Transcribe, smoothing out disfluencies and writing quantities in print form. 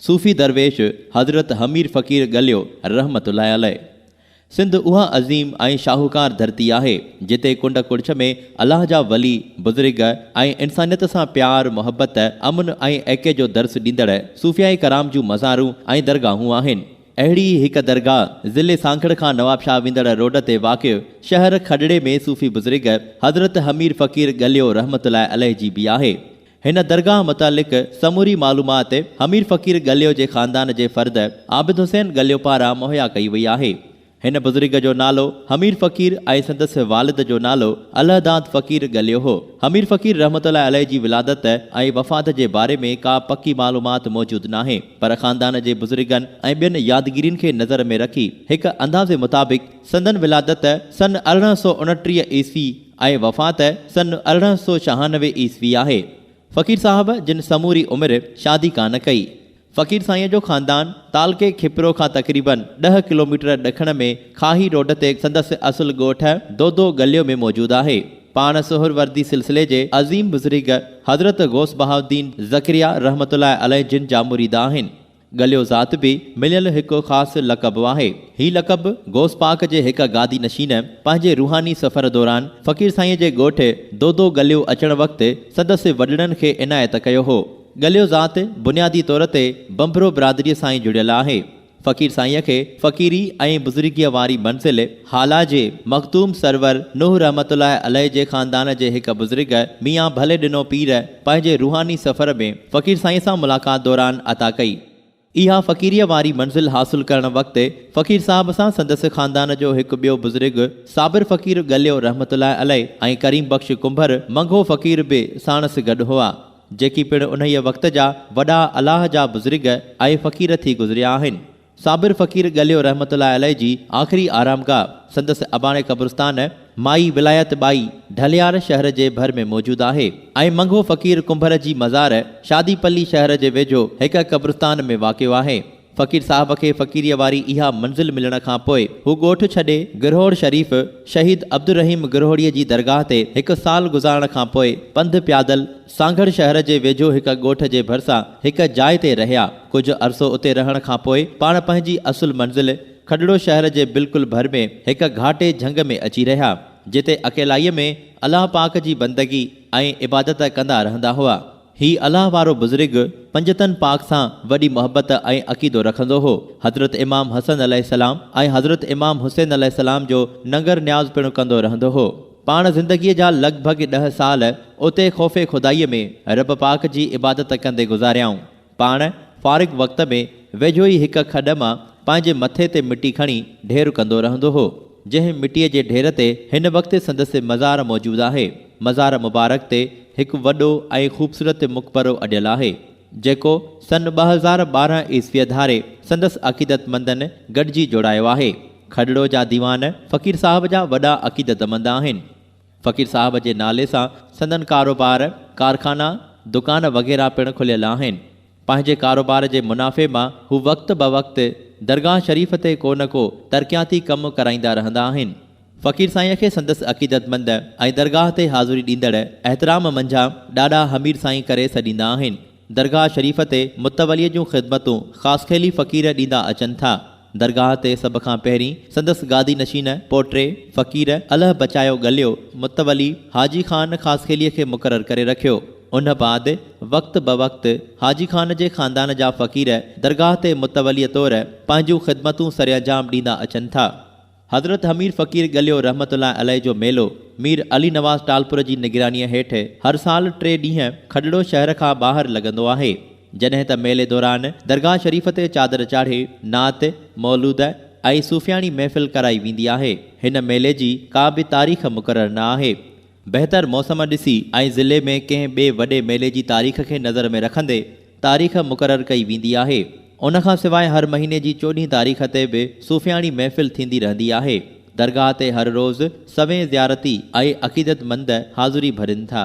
صوفي درويش حضرت حمير فقير ڳليو رحمة الله عليه. سنڌ اها عظيم ۽ شاهوڪار ڌرتي آهي، جتي ڪنڊ ڪڙڇ ۾ الله جا ولي، بزرگ ۽ انسانيت سان پيار، محبت، امن ۽ ايڪي جو درس ڏيندڙ صوفياء ڪرام جون مزارون ۽ درگاهون آهن. اهڙي ئي هڪ درگاهه ضلعي سانگهڙ کان نوابشاهه ويندڙ روڊ تي واقع شهر کڏڙي ۾ صوفي بزرگ حضرت حمير فقير ڳليو رحمة الله عليه جي به آهي. هن درگاهه متعلق سموري معلومات حمير فقير ڳليو جي خاندان جي فرد عابد حسين ڳليو پاران مهيا ڪئي وئي آهي. هن بزرگ جو نالو حمير فقير ۽ سندس والد جو نالو الهداد فقير ڳليو هو. حمير فقير رحمة الله عليه جي ولادت ۽ وفات جي باري ۾ ڪا پڪي معلومات موجود ناهي پر خاندان جي بزرگن ۽ ٻين يادگيرين کي نظر ۾ رکي هڪ اندازي مطابق سندن ولادت سن 1829 عيسوي ۽ وفات سن 1896 عيسوي آهي. فقير صاحب جن سموري عمر شادي ڪانه ڪئي. فقير سائينء جو خاندان تعلقي کپرو کان تقريباً ڏهه ڪلوميٽر ڏکڻ ۾ کاهي روڊ تي سندس اصل ڳوٺ دودو ڳليو ۾ موجود آهي. پاڻ سهروردي سلسلي جي عظيم بزرگ حضرت غوث بهاءالدين زڪريا رحمة الله عليه جن جا مريد آهن. ڳليو ذات به مليل هڪ خاص لقب آهي. هي لقب غوث پاڪ جي هڪ گادي نشين پنهنجي روحاني سفر دوران فقير سائينء جي ڳوٺ دودو ڳليو اچڻ وقت سندس وڏڙن کي عنايت ڪيو هو. ڳليو ذات بنيادي طور تي بنڀرو برادريء سان ئي جڙيل آهي. فقير سائينء کي فقيري ۽ بزرگيء واري منزل هالا جي مخدوم سرور نوح رحمة الله عليه جي خاندان جي هڪ بزرگ ميان ڀلي ڏنو پير پنهنجي روحاني سفر ۾ فقير سائينء سان ملاقات دوران عطا ڪئي. اها فقيريء واري منزل حاصل ڪرڻ وقت فقير صاحب سان سندس خاندان جو هڪ ٻيو بزرگ صابر فقير ڳليو رحمة الله عليه ۽ ڪريم بخش ڪنڀر منگهو فقير به ساڻس گڏ هئا، جيڪي پڻ انهيء وقت جا وڏا الله جا بزرگ ۽ فقير ٿي گذريا آهن. صابر فقير ڳليو رحمة الله عليه جي آخري آرامگاهه سندس اباڻي قبرستان مائي ولايت ٻائي ڍليار شهر جي ڀر ۾ موجود آهي ۽ منگهو فقير ڪنڀر جي مزار شادي پلي شهر جي ويجهو هڪ قبرستان ۾ واقع آهي. فقير صاحب کي فقيريء واري اها منزل ملڻ کان پوء هو ڳوٺ ڇڏي گرهوڙ شريف شهيد عبدالرحيم گرهوڙيء جي درگاهه تي هڪ سال گذارڻ کان پوء پنڌ پيادل سانگهڙ شهر جي ويجهو هڪ ڳوٺ جي ڀرسان هڪ جاء تي رهيا. ڪجهه عرصو اتي رهڻ کان پوء پاڻ پنهنجي اصل منزل کڏڙو شهر جي بلڪل ڀر ۾ هڪ گهاٽي جهنگ ۾ اچي رهيا، جتي اڪيلائيء ۾ الله پاڪ جي بندگي ۽ عبادت ڪندا رهندا هئا. هي الله وارو بزرگ پنجتن پاڪ سان وڏي محبت ۽ عقيدو رکندو هو. حضرت امام حسن عليه السلام ۽ حضرت امام حسين عليه السلام جو ننگر نياز پڻ ڪندو رهندو هو. پاڻ زندگيء جا لڳ ڀڳ ڏهه سال اتي خوف خدائيء ۾ رب پاڪ جي عبادت ڪندي گذاريائون. پاڻ فارغ وقت ۾ ويجهو ئي هڪ کڏ مان پنهنجي مٿي تي مٽي کڻي ڍير ڪندو رهندو هو، جنهن مٽيء جي ڍير تي هن وقت سندس مزار موجود آهي. مزار مبارڪ تي هڪ وڏو ۽ خوبصورت مقبرو اڏيل آهي، جيڪو سن 2012 عيسويء ڌاري سندس عقيدتمندن گڏجي جوڙايو آهي. کڏڙو جا ديوان فقير صاحب جا وڏا عقيدتمند آهن. فقير صاحب جي نالي سان سندن ڪاروبار، ڪارخانا، دڪان وغيره پڻ کليل آهن. پنهنجي ڪاروبار جي منافعي مان هو وقت بوقت درگاهه شريف تي ڪو نه ڪو ترقياتي ڪم ڪرائيندا رهندا آهن. فقير سائينء کي سندس عقيدتمند ۽ درگاهه تي حاضري ڏيندڙ احترام منجهان ڏاڏا حمير سائين ڪري سڏيندا آهن. درگاهه شريف تي متوليء جون خدمتون خاصخيلي فقير ڏيندا اچن ٿا. درگاهه تي سڀ کان پهرين سندس گادي نشين پوٽي فقير الهه بچايو ڳليو متولي حاجي خان خاصخيليء کي مقرر ڪري رکيو. ان بعد وقت بوقت حاجي خان جي خاندان جا فقير درگاهه تي متوليء طور پنهنجون خدمتون سرانجام ڏيندا اچن ٿا. حضرت حمير فقير ڳليو رحمة الله عليه جو ميلو مير علي نواز ٽالپر جي نگرانيء هيٺ هر سال ٽي ڏينهن کڏڙو شهر کان ٻاهر لڳندو آهي. جڏهن ته ميلي دوران درگاهه شريف تي چادر چاڙهي نعت، مولود ۽ صوفياڻي محفل ڪرائي ويندي آهي. هن ميلي جي ڪا به تاريخ مقرر نه آهي. بهتر موسم ڏسي ۽ ضلعي ۾ ڪنهن ٻئي وڏي ميلي جي تاريخ کي نظر ۾ رکندي تاريخ مقرر ڪئي ويندي آهي. ان کان سواء هر مهيني جي چوڏهين تاريخ تي به صوفياڻي محفل ٿيندي رهندي آهي. درگاهه تي هر روز سوين زيارتي ۽ عقيدتمند حاضري ڀرين ٿا.